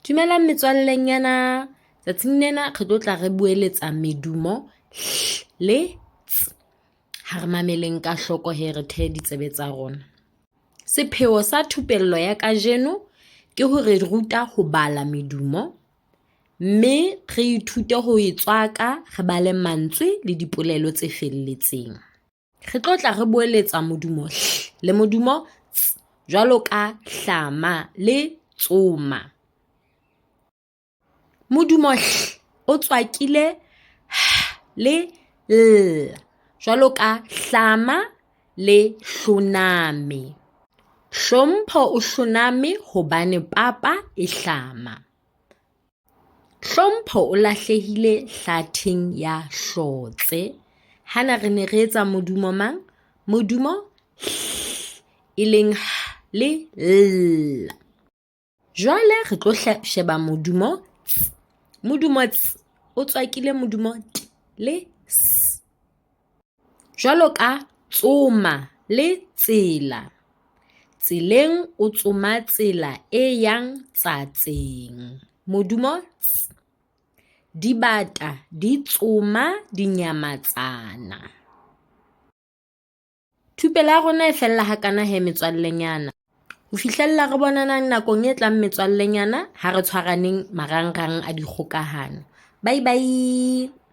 Dumelang metswallenyana, tsatsing lena re tlo tla re boeletsa medumo hl le ts. Ha re mameleng ka hloko hee re thehe ditsebe tsa rona. Sepheo sa thupello ya kajeno ke ho re ruta ho bala medumo, mme re ithute ho e tswaka re bale mantswe le dipolelo tse felletseng. Re tlo tla re boeletsa modumo hl le modumo ts jwalo ka hlama le tsoma. Modumo hl o tswakile h le l jwalo ka hlama le hloname. Hlompho o hloname hobane papa e hlama. Hlompho o lahlehile hlatheng ya Hlotse. Hana re ne re etsa modumo mang? Modumo hl e leng h le l. Jwale re tlo sheba modumo ts. Modumo ts o tswakile modumo t le s. Jwalo ka tsoma le tsela. Tseleng o tsoma tsela e yang tsatseng. Modumo ts. Dibata di tsoma dinyamatsana. Thupelo ya rona e fella hakana he metswallenyana. Ho fihlella re bonanang nakong e tlang metswallenyana ha re tshwaraneng marangrang a dikgokahano. Bye bye.